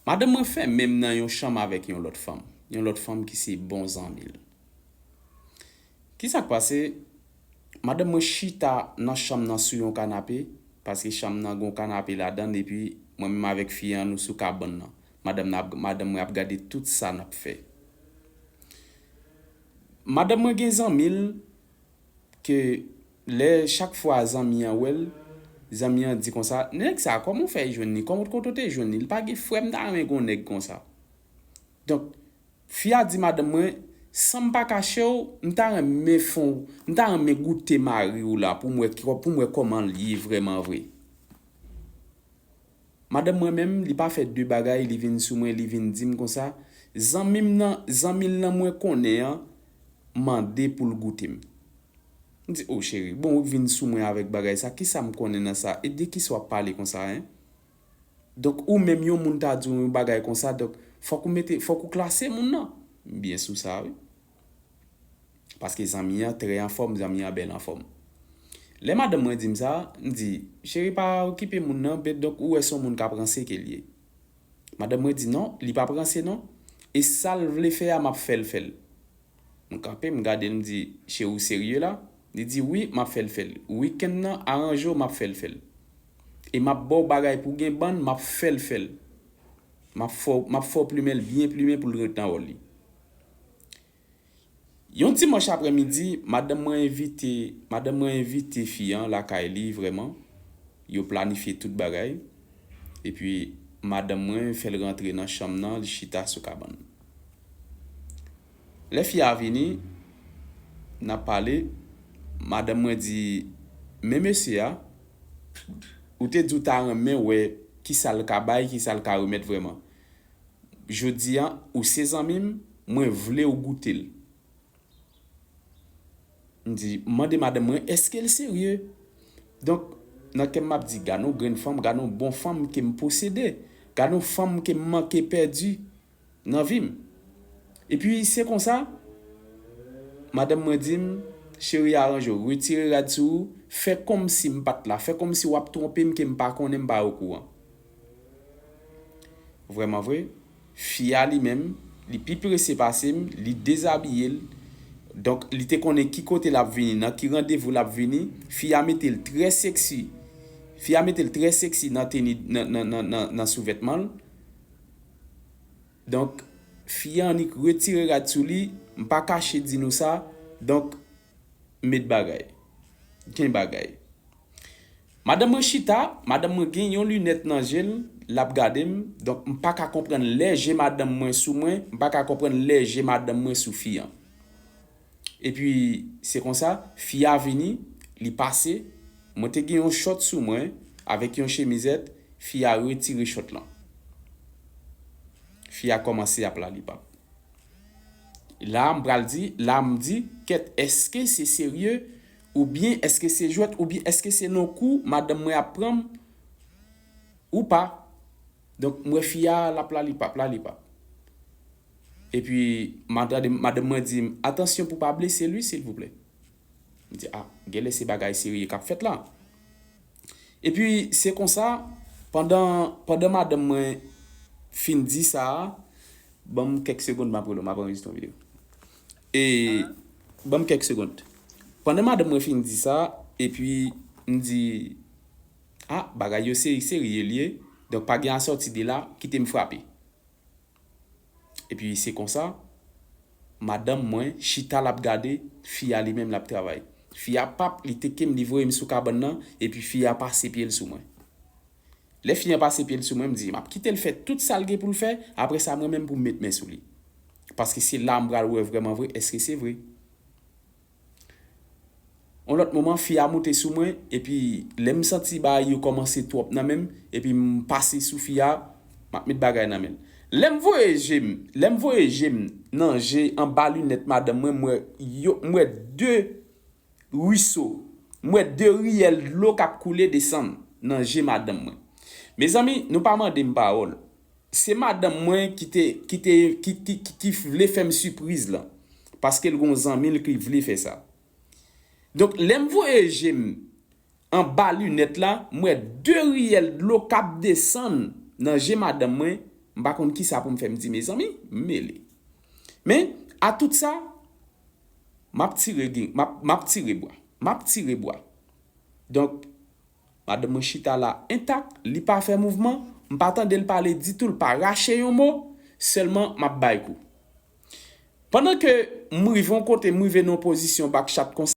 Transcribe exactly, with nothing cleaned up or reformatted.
Madanm mwen fèmen m nan yon chanm avèk yon lòt fanm. Yon lòt fanm ki se bon zanmi l. Kisa k pase? Madanm mwen chita nan chanm nan sou yon kanape, paske chanm nan gon kanape ladan l, epi mwen menm avèk fi an nou sou kabann nan. Madanm nan ap, madanm mwen ap gade tout sa n ap fè. Madanm mwen gen zanmi l, ke lè chak fwa zanmi an wè l, zanmi an di konsa, "Nèg sa, kòman w fè jwenn li? Kòman, kote w te jwenn li? Li pa gen frè, m ta renmen gon nèg konsa." Donk, fi a di madanm mwen, "San m pa kache w, m ta renmen fè w, m ta renmen goute mari w la pou m wè, pou m wè kòman l ye vrèman vre." Madanm mwen menm, li pa fè de bagay, li vin sou mwen, li vin di m konsa, "Zanmi m nan, zanmi l nan mwen konnen an, mande pou l goute m." M di, "O cheri, bon, ou vin sou mwen avèk bagay sa, kisa m konnen nan sa? E de kisa w ap pale konsa, en?" Donk, ou menm yon moun ta di w yon bagay konsa, donk, fòk ou mete, fòk ou klase moun nan. M byen sou sa, wi. Paske zanmi an trè anfòm, zanmi an bèl anfòm. Lè madanm mwen di m sa, m di, "Cheri, pa okipe moun nan, ben, donk, ou wè se yon moun k ap ranse ke l ye." Madanm mwen di, "Non, li p ap ranse, non. E sa l vle fè a, m ap fè l fè l." M kanpe, m gade l, m di, "Cheri, ou serye la?" Li di, "Wi, m ap fè l fè l. Wikenn nan, aranje w, m ap fè l fè l. E m ap ba w bagay pou w gen bann, m ap fè l fè l. M ap fè w, m ap fè w plimen l byen plimen pou l ret nan wòl li." Yon dimanch aprèmidi, madanm mwen envite, madanm mwen envite fi an lakay li vrèman. Yo planifye tout bagay. Epi, madanm mwen fè l rantre nan chanm nan, li chita sou kabann. Lè fi a vini, n ap pale, madanm mwen di, "Men mesye a, ou te di w ta renmen wè kisa l ka bay, kisa l ka remèt vrèman. Jodi a, ou se zanmi m, mwen vle w goute l." M di, m mande madanm mwen, "Èske l serye?" Donk, nan kè m, m ap di, "Gad yon grenn fanm, gad yon bon fanm ke m posede, gad yon fanm ke m manke pèdi nan vi m." Epi, se konsa, madanm mwen di m, "Cheri, aranje w, retire rad sou ou, fè kòmsi m pa t la, fè kòmsi w ap twonpe m, ke m pa konnen, m pa okouran." Vrèman vre, fi a li menm, li pi prese pase m, li dezabiye l. Donk, li te konnen ki kote l ap vini, nan ki randevou l ap vini. Fi a mete l trè seksi. Fi a mete l trè seksi nan teni, nan, nan, nan, nan, nan souvètman l. Donk, fi a annik retire rad sou li, m pa kache di nou sa. Donk, met bagay. Gen bagay. Madanm mwen chita, madanm mwen gen yon linèt nan je l, l ap gade m, donk m pa ka konprann lè je madanm mwen sou mwen, m pa ka konprann lè je madanm mwen sou fi an. Epi, se konsa, fi a vini, li pase, mwen te gen yon chòt sou mwen, avèk yon chemizèt, fi a retire chòt lan. Fi a kòmanse ap lalipap. La, m pral di, la, m di, kèt, èske se serye, oubyen èske se jwèt, oubyen èske se non kou madanm mwen ap pran m, ou pa? Donk, m wè fi a, l ap lalipap, lalipap. Epi, m ap tande madanm mwen di m, "Atansyon pou pa blese l wi, silvouplè." M di, "A, genlè se bagay serye k ap fèt la." Epi, se konsa, pandan, pandan madanm mwen fin di sa a, ban m kèk segonn, m ap rele w, m ap anrejistre yon videyo. E, ban m kèk segonn. Pandan madanm mwen fin di sa, epi m di, "A, bagay yo se serye l ye, donk pa gen asòti de la, kite m frape." Epi se konsa, madanm mwen chita l ap gade, fi a li menm l ap travay. Fi a p ap, li teke m, li voye m sou kabann nan, epi fi a pase pye l sou mwen. Lè fi a pase pye l sou mwen, m di, "M ap kite l fè tout sa l gen pou l fè, apre sa mwen menm pou m met men sou li." Paske se la m pral wè vrèman vre, èske se vre. Yon lòt moman, fi a moute sou mwen, epi lè m santi bagay yo kòmanse twòp nan men m, epi m pase sou fi a, m ap met bagay nan men l. Lè m voye je m, lè m voye je m nan je anba linèt madanm mwen, m wè yo, m wè de riso, m wè de riyèl dlo k ap koule desann nan je madanm mwen. Mezanmi, nou pa mande m pawòl. Se madanm mwen ki te, ki te, ki, ki, ki, ki vle fè m sipriz lan. Paske l gon zanmi l ki vle fè sa. Donk, lè m voye je m anba linèt la, m wè de riyèl dlo k ap desann nan je madanm mwen, M pa konn kisa pou m fè, m di, mezanmi, m mele. Men, a tout sa, m ap tire gen, m ap, m ap tire bwa. M ap tire bwa. Donk, madanm mwen chita la entak, li pa fè mouvman, m pa tande l pale ditou, l pa rache yon mo, sèlman m ap bay kou. Pandan ke m rive yon kote, m rive nan yon pozisyon bakchat konsa,